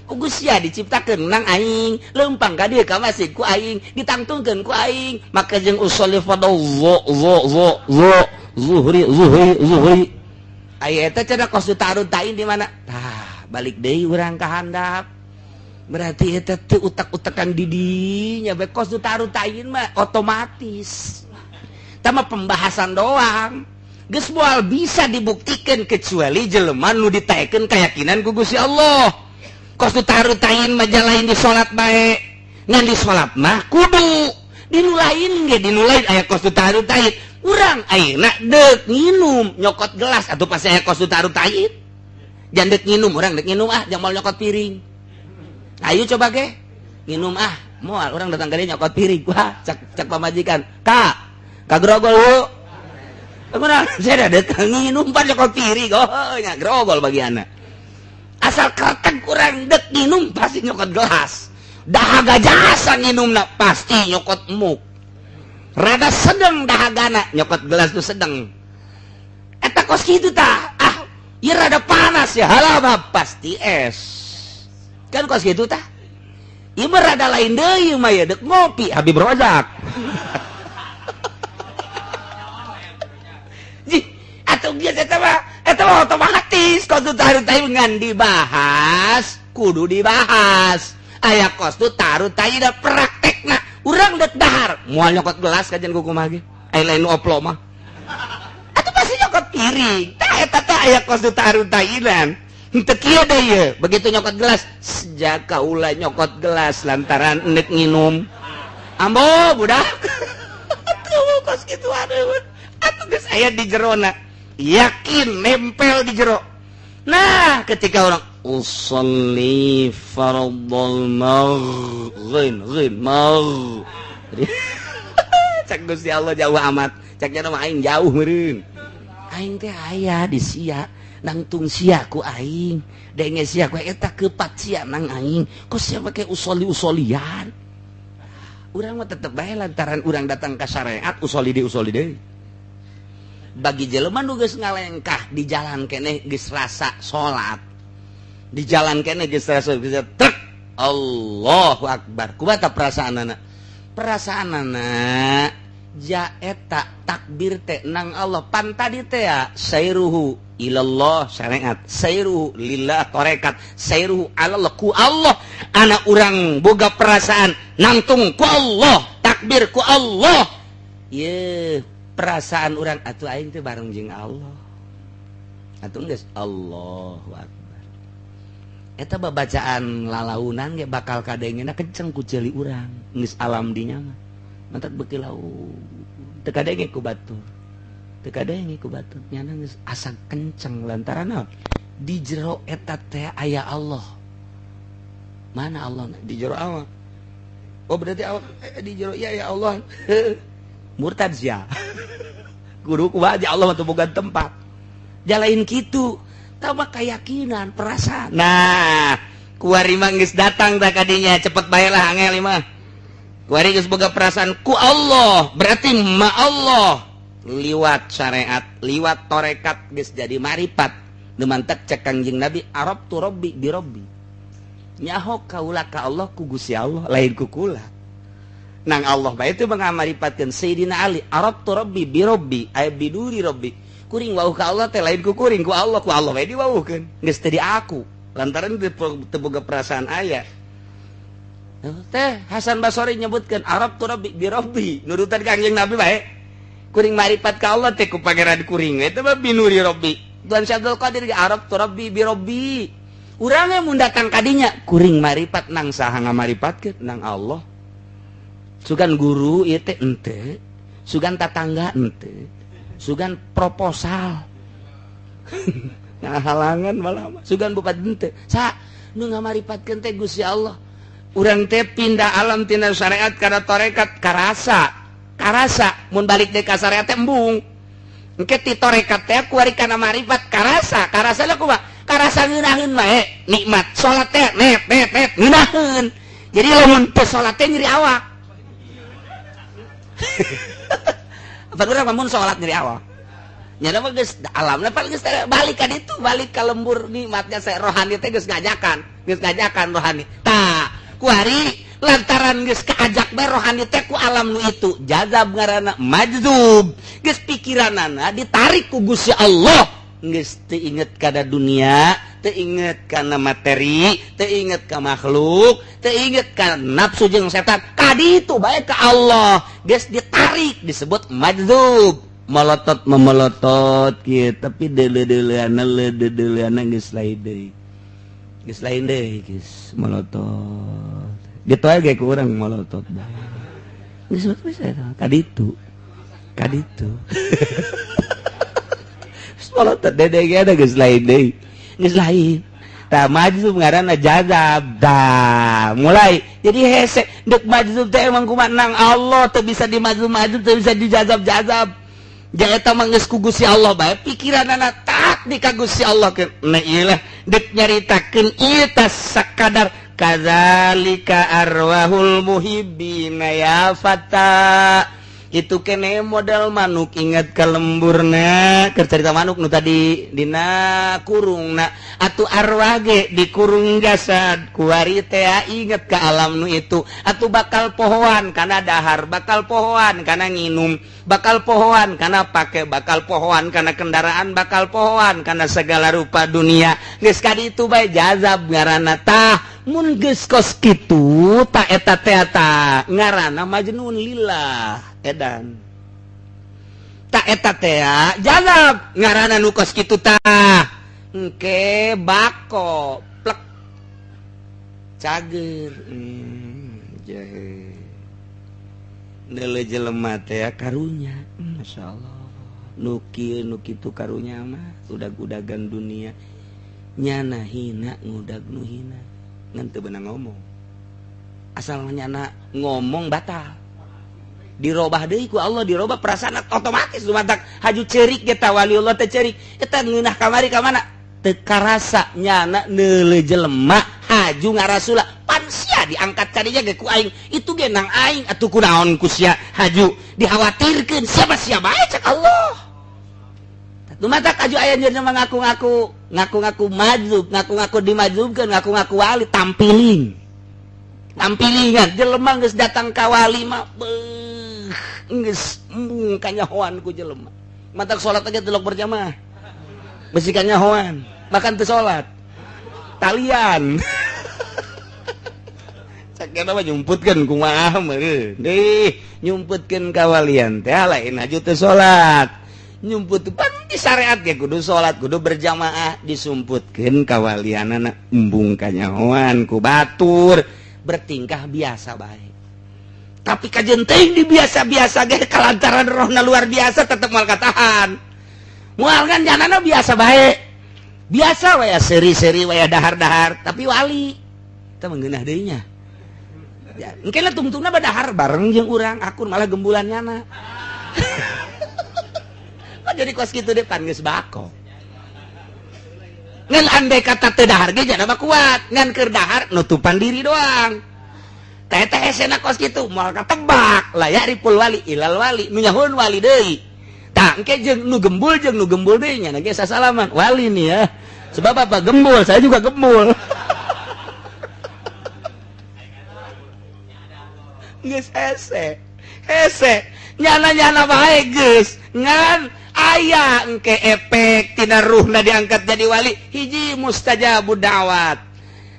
Ku Gusti diciptakeun nang aing, leumpang ka dieu ka masjid ku aing, ditangtungkeun ku aing. Maka jeung usolli fardhu zo zo zo zo zuhri zuhri zuhri. Aya eta cenah kos taruh tain di mana? Tah, balik deui urang ka handap. Berarti eta teu utak-utakan didinya bae kos taruh tain mah otomatis. Tama pembahasan doang. Geus moal bisa dibuktikan kecuali jelema nu ditaekeun keyakinan ku Gusti Allah. Kos taruh tain mah lain di salat bae. Ngan di salat mah kudu di nu lain ge di nu lain aya kos taruh tain. Urang ayeuna deuk nginum nyokot gelas atuh pasti aya kos taruh tain. Jangan dek nginum, urang dek nginum ah, jangan mau nyokot piring. Ayo coba ge nginum ah, moal urang datang ka dieu nyokot piring. Wah, cak cak pamajikan. Kak, ka grogol yuk. Kurang, saya ada nginum pan nyokot piring. Oh, nya grogol bagi anak. Asal kretek kurang dek nginum pasti nyokot gelas. Dahaga jasa nginumna pasti nyokot muk. Rada sedeng dahagana nyokot gelas tuh sedeng. Eta kos kitu tah. Ah, ieu rada panas ya, halah pasti es. Kan kos kitu tah. Ieu mah rada lain deui mah ya dek ngopi Habib Rozak. Jih, atuh geus eta mah otomatis kos tu taruh tai ngan dibahas, kudu dibahas. Aya kos tu taruh tai da praktekna. Urang dek dahar, moal nyokot gelas kajian ku kumaha ge. Aya lain oplo mah. Atuh pasti nyokot piring. Tah eta teh aya kos tu taruh tainan. Henteu kieu deui ye. Begitu nyokot gelas, sejak kaula nyokot gelas lantaran endek nginum. Ambo budak. Atuh kos kitu aduh. Atuh geus aya di jerona. Yakin nempel di jero. Nah, ketika orang usolli fardhal maghin ghin mag. Cak Gusti Allah jauh amat. Cak nya mah aing jauh meureun. Aing teh aya di sia, nangtung sia ku aing. Denge sia ku eta kepat sia nang aing. Kok sia make usoli-usolian? Urang mah tetep bae lantaran urang datang ka syariat usoli di usoli deui. Bagi jelema nu geus ngalengkah di jalan keneh geus rasa salat. Di jalan keneh geus rasa geus trek Allahu akbar. Kumaha ta perasaanana? Perasaanana ja eta takbir teh nang Allah pan tadi teh ya sairuhu ilallah syariat, sairuhu lillah tarekat, sairuhu alallah ku Allah. Anak urang boga perasaan nangtung ku Allah, takbir ku Allah. Ye, perasaan urang atuh aing teh bareng jeung Allah. Atuh geus Allahu akbar. Eta babacaan lalaunan ge bakal kadengena kenceng ku ceuli urang. Geus alam dinya mah. Mantak beuki laun. Teu kadenge ku batur. Teu kadenge ku batur. Nyana geus asa kenceng lantaran naon? Di jero eta teh aya Allah. Mana Allah? Di jero awak. Oh berarti awak di jero iya ya Allah. Murtad sia. Guru kumaha Allah mah teu boga tempat. Jalain kitu. Tama keyakinan, perasaan. Nah, kuari mah geus datang tah kadinya, cepet bae lah angel mah. Kuari geus boga perasaan ku Allah, berarti ma Allah. Liwat syariat, liwat torekat geus jadi maripat. Nu mantek cek Kangjeng Nabi, Arab tu Rabbi bi Rabbi. Nyaho kaula ka Allah ku Gusti Allah, lain ku kula. Nang Allah bae teu mengamaripatkeun Sayyidina Ali, Arab tu Rabbi bi Rabbi, ay biduri Rabbi. Kuring wauh ka Allah teh lain ku kuring, ku Allah bae diwauhkeun. Geus teu di aku. Lantaran teu boga perasaan aya. Teh Hasan Basori nyebutkeun Arab tu Rabbi bi Rabbi, nurutan Kangjeng Nabi bae. Kuring maripat ka Allah teh ku pangeran kuring we teh mah binuri Rabbi. Tuan Syekh Abdul Qadir ge Arab tu Rabbi bi Rabbi. Urang ge mun datang ka dinya kuring maripat nang saha ngamaripatkeun nang Allah. Sugan guru ieu teh henteu, sugan tatangga henteu, sugan proposal. Ngahalangan malah sugan bupati henteu. Sa nu ngamaripatkeun teh Gusti Allah. Urang teh pindah alam tina syariat kana tarekat karasa. Karasa mun balik deui ka syariat teh embung. Engke ti torekat teh kuari kana marifat karasa. Karasa lah kumaha? Karasa ngeunaheun bae nikmat salat teh net net net ngeunaheun. Jadi lamun teu salat teh nyeri awak. Apa urang mun salat nyeri awak? Nyana mah geus alamna paling geus balik ka ditu, balik ka lembur nikmatnya saya rohani teh geus ngajakan rohani. Tah, kuari lantaran geus kaajak bae rohani teh ku alam nu itu, jazab ngaranna majzub. Geus pikiranana ditarik ku Gusti Allah, geus teu inget kana dunia, teu inget kana materi, teu inget ka makhluk, teu inget ka nafsu jeung setan. Ka ditu bae ka Allah, geus ditarik disebut majzub. Melotot memelotot kieu tapi deuleu-deuleuana deuleu-deuleuana geus lain deui. Geus lain deui geus melotot. Gitu aja ge ku urang melotot bae. Geus bisa ka ditu. Ka ditu. Geus melotot dede ge ada geus lain deui. Geus lain. Tah majzub ngaranna jazab. Tah mulai jadi hese deuk majzub teh emang kumaha nang Allah teu bisa dimajzub-majzub, teu bisa dijazab-jazab. Jaeta mah geus ku Gusti Allah bae pikiranana tak di ka Gusti Allah ke. Nah ieu lah deuk nyaritakeun ieu tas sakadar kadzalika arwahul muhibbina ya fata. Itu kene model manuk ingat ke lemburna, keur carita manuk nu tadi dina kurungna atuh arwah ge dikurung jasad kuari teh inget ke alam nu itu atuh bakal pohoan kana dahar, bakal pohoan kana nginum, bakal pohoan kana pake, bakal pohoan kana kendaraan, bakal pohoan kana segala rupa dunia. Geus ka ditu bae jazab ngaranna. Tah mun geus kos kitu ta eta teh ta ngaranna majnun lillah edan. Tak eta teh jazab ngaranna nu kos kitu tah. Engke bako plek cager. Neuleuh jelema teh karunya, masyaallah. Nu kieu nu kitu karunya mah udag-udagan dunia nyana hina ngudag nu hina ngan teu beunang ngomong. Asal nyana ngomong batal. Dirobah deui ku Allah, dirobah perasaan otomatis lumatak haju cerik ge ta waliullah teh cerik eta ngeunah kamari ka mana teu karasa nyana neuleuh jelema haju ngarasula pan sia diangkat ka dinya ge ku aing itu ge nang aing atuh kunaon ku sia haju dikhawatirkeun siapa sia bae cek Allah. Lumatak haju aya jelema ngaku-ngaku ngaku-ngaku majzub, ngaku-ngaku dimajzubkeun, ngaku-ngaku wali tampiling tampilingan jelema geus datang ka wali mah beuh geus embung kanyahoan ku jelema. Matak salat aja delok berjamaah besi kanyahoan makan teu salat talian. Cek mah nyumputkeun kumaha meureun deh nyumputkeun kawalian teh lain haju teu salat nyumput pan di syariat ge kudu salat kudu berjamaah disumputkeun kawalianana embung kanyahoan ku batur bertingkah biasa baik. Tapi kajen teuing di biasa-biasa ge kalantaran rohna luar biasa tetep moal katahan. Moal kan janana biasa bae. Biasa we seri-seri we dahar-dahar tapi wali. Teu menggeunah deui nya. Ya, engke lah tungtungna badahar bareng jeung urang akun malah gembulan nyana. Kok jadi kos kitu deh pan geus bako. Ngan andai kata teu dahar ge jana mah kuat, ngan keur dahar nutupan diri doang. Teh teh hesena kos kitu moal katebak la ya'riful wali ilal wali nu nyahoun wali deui. Tah engke jeung nu gembul deui nya ge sasalaman wali nih ya. Sebab apa gembul, saya juga gembul. Geus hese. Hese nyana-nyana bae geus ngan aya engke efek tina ruhna diangkat jadi wali hiji mustajabud da'wat.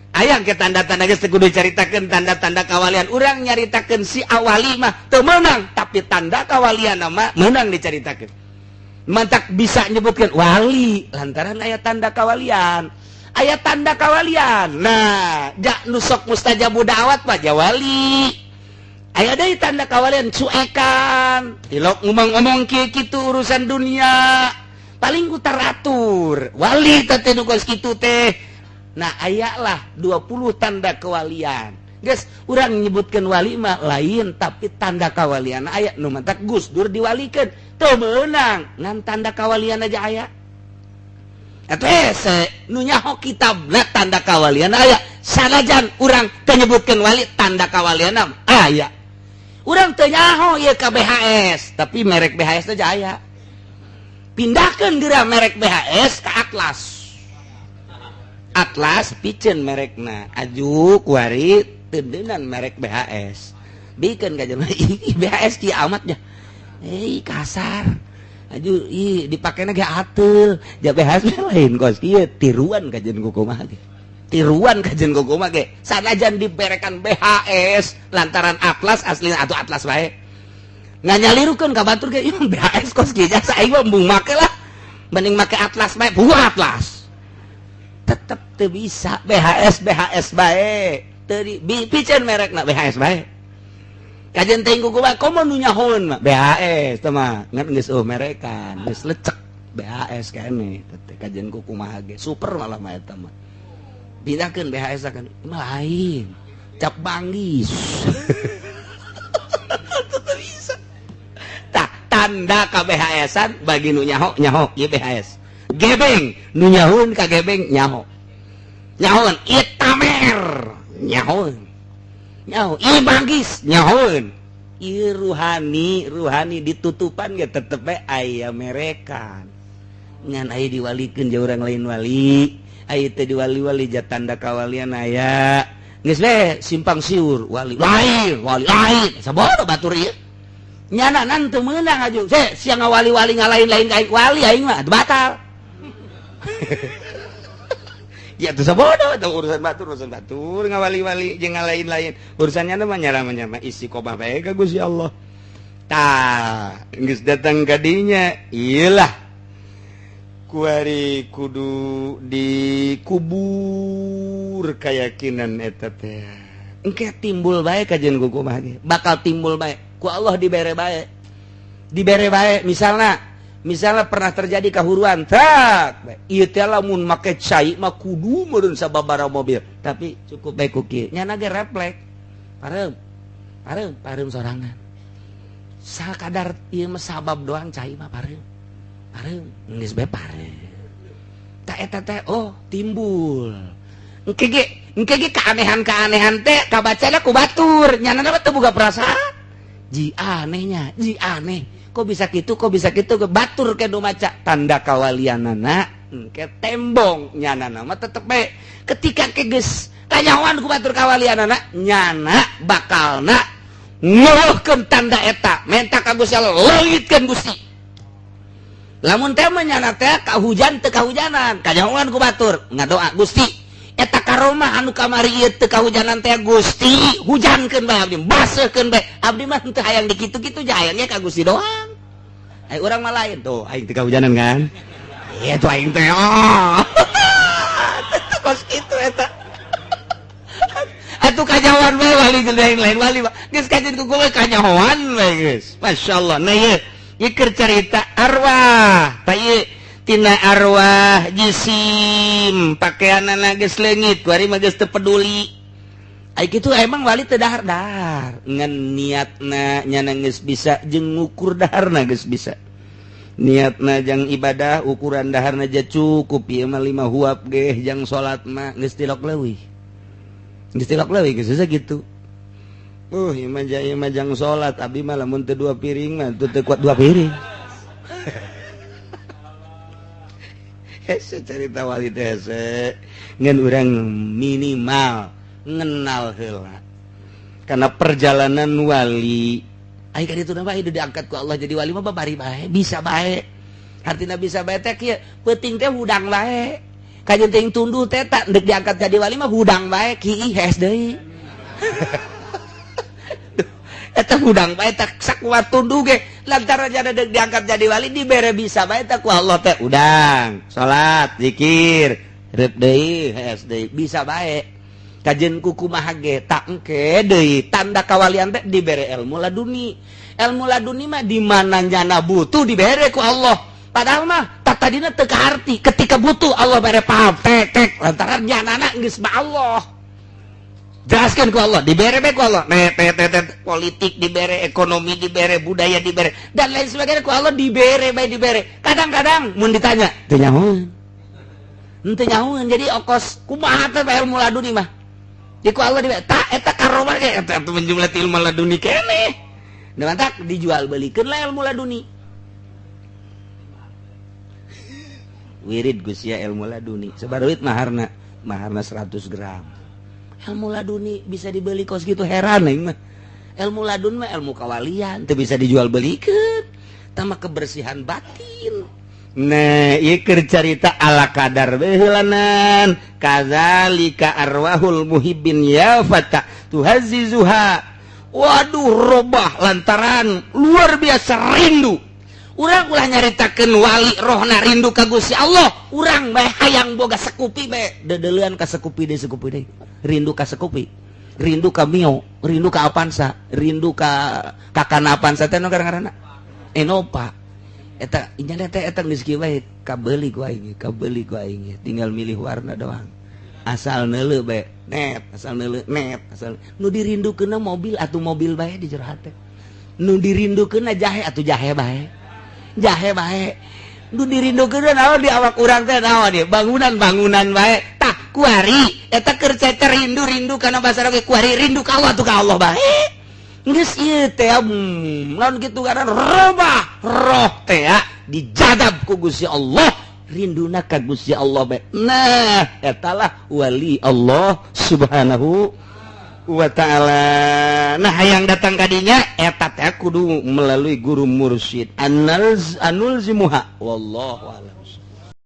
Aya engke tanda-tanda geus teu kudu caritakeun tanda-tanda kawalian. Urang nyaritakeun si awali mah teu meunang, tapi tanda kawalian mah meunang dicaritakeun. Mantak bisa nyebutkeun wali lantaran aya tanda kawalian. Aya tanda kawalian. Nah, jak nu sok mustajabud da'wat mah wali. Aya deui tanda kawalian cuekan, tilok ngomong-ngomong kieu kitu urusan dunia. Paling ku teratur. Wali teh nu kos kitu teh. Nah, aya lah 20 tanda kewalian. Geus urang nyebutkeun wali mah lain, tapi tanda kawalian aya nu mantak Gus Dur diwalikeun teu meunang ngan tanda kawalian aja aya. Atuh hese nu nyaho kitabna tanda kawalian aya, sanajan urang teu nyebutkeun wali tanda kawalian aya. Urang teu nyaho ieu ka BHS, tapi merek BHS aja aya. Pindahkeun geura merek BHS ke Atlas. Atlas piceun merekna, aju kuari teudeunnan merek BHS. Bikeun ka jelema ih BHS kieu amat nya. Eh kasar. Aju ih dipakena ge ateul. Ja BHS lain kos kieu tiruan kajian kumaha ge. Tiruan kajian kumaha ge. Sanajan diberekan BHS lantaran Atlas aslina atuh Atlas bae. Nganyalirukeun ka batur ge ieu BHS kos kieu jasa aing mah embung make lah. Mending make Atlas bae, buah Atlas. Tetep teu bisa BHS BHS bae. Teu di piceun merekna BHS bae. Kajian teh kumaha komo nu nyahoeun mah BHS teh mah ngan geus eueuh merekan, geus lecek BHS kene teh kajian ku kumaha ge super malah mah eta mah. Pindahkeun BHS kan mah lain. Cap banggis. Tetep bisa. Tah tanda ka BHS-an bagi nu nyaho nyaho ieu BHS. Gebeng nu nyahoeun ka gebeng nyaho. Nyahoeun itamer nyahoeun. Nyaho ieu banggis nyahoeun. Ieu ruhani ruhani ditutupan ge tetep bae aya merekan. Ngan aya diwalikeun jeung urang lain wali. Aya teh diwali-wali ja tanda kawalian aya. Geus we simpang siur wali lain wali lain sabodo batur ieu. Nyana nan teu meunang aju. Se sia ngawali-wali ngalain-lain ka aing wali aing mah batal. Ya tuh sabodo tuh urusan batur ngawali-wali jeung ngalain-lain. Urusannya mah nyara-nyara istiqomah bae ka Gusti Allah. Tah, geus datang ka dinya, iyalah. Kuari kudu dikubur keyakinan eta teh. Engke timbul bae kajian kumaha ge. Bakal timbul bae. Ku Allah dibere bae. Dibere bae misalna misalnya pernah terjadi kahuruan tak ieu teh lamun make cai mah kudu meureun sababaraha mobil, tapi cukup bae ku kieu nyana ge refleks pareum pareum pareum sorangan sakadar ieu mah sabab doang cai mah pareum pareum geus bae pareum tak eta teh oh timbul engke ge keanehan-keanehan teh kabacana ku batur nyana mah teu boga perasaan ji anehnya ji aneh kok bisa gitu batur ke nu maca tanda kawalianana engke tembong nyana mah tetep bae ketika ke geus kanyahoan ku batur kawalianana nyana bakalna ngeluhkeun tanda eta menta ka Gusti Allah leungitkeun Gusti lamun teh mah nyana teh kahujan teu kahujanan kanyahoan ku batur ngadoa Gusti eta karomah anu kamari ieu teu kahujanan teh Gusti hujankeun bae abdi baseuhkeun bae abdi mah teu hayang dikitu-kitu hayangnya ka Gusti doang. Ai urang mah lain tuh aing teu kahujanan kan ieu tuh aing teh oh teu kos kitu eta atuh kanyahoan bae wali lain lain wali mah geus kajian ku gue kanyahoan bae geus masyaallah. Nah ieu ieu keur carita arwah tah ieu tina arwah jisim pakaianana geus leungit kuari mah geus teu peduli. Ai kitu emang wali teu dahar-dahar ngan niatna nyana geus bisa jeung ngukur daharna geus bisa niatna jang ibadah ukuran daharna aja cukup ieu mah 5 huap ge jang salat mah geus tilok leuwih geus tilok leuwih geus susah gitu. Ieu mah ieu mah jang salat abdi mah lamun teu 2 piring mah teu kuat 2 piring. Hese cerita wali teh hese ngan urang minimal ngenal heula karena perjalanan wali ai ka ditu mah hidup diangkat ku Allah jadi wali mah babari bae bisa bae hartina bisa bae teh kieu peuting teh hudang bae kajeun teh tunduh teh tak deuk diangkat jadi wali mah hudang bae kiih hees deui eta hudang bae tak sakuat tunduh ge lantaran jada deuk diangkat jadi wali dibere bisa bae teh ku Allah teh udang salat zikir reup deui hees deui bisa bae kajen kuku maha ge tak engke deui tanda kawalian teh dibere ilmu laduni ilmu laduni mah di mana nyana butuh dibere ku Allah padahal mah tak tadina teu kaharti ketika butuh Allah bere paham tek tek lantaran nyanana geus ba Allah. Jelaskan ku Allah, dibere bae ku Allah. Net, net, net, net. Politik dibere, ekonomi dibere, budaya dibere, dan lain sebagainya ku Allah dibere bae dibere. Kadang-kadang mun ditanya, teu nyahoeun. Henteu nyahoeun. Jadi okos kumaha teh ilmu laduni mah. Di ku Allah dibere. Tah eta karomah ge eta menjumlah ilmu laduni keneh. Da mantak dijual belikeun lah ilmu laduni. Wirid Gusia ilmu laduni. Sabaruit maharna, maharna 100 gram. Ilmu laduni bisa dibeli kos gitu, heran aing mah. Ilmu ladun mah ilmu kawalian teu bisa dijual belikeun. Tama kebersihan batin. Nah, ieu keur carita ala kadar beheulanan. Kadzalika arwahul muhibbin ya fata tuhazizuha. Waduh, robah lantaran luar biasa rindu. Urang ulah nyaritakeun wali rohna rindu ka Gusti Allah. Urang bae hayang boga sekupi bae, dedeulean ka sekupi deui, sekupi deui. Rindu ka sekupi, rindu ka Mio, rindu ka Avanza, rindu ka kakana Avanza teh nu ngaranna Innova. Eta inya teh eta geus kieu bae, kabeuli ku aing, kabeuli ku aing, tinggal milih warna doang. Asal neuleu bae, net, asal neuleu net, asal nu dirindukeunna mobil atuh mobil bae di jero hate. Nu dirindukeunna jahe atuh jahe bae. Jahe bae. Nu dirindukeunna naon di awak urang teh naon ieu? Bangunan-bangunan bae. Tah kuari eta keur cecer rindu-rindu kana basa oge kuari rindu ka Allah atuh ka Allah bae. Geus ieu teh lamun kitu karena robah roh teh dijadab ku Gusti Allah, rinduna ka Gusti Allah bae. Nah, etalah wali Allah Subhanahu wa ta'ala. Nah, hayang datang kadinya eta teh kudu melalui guru mursyid. Anul zimuha wallahu a'lam.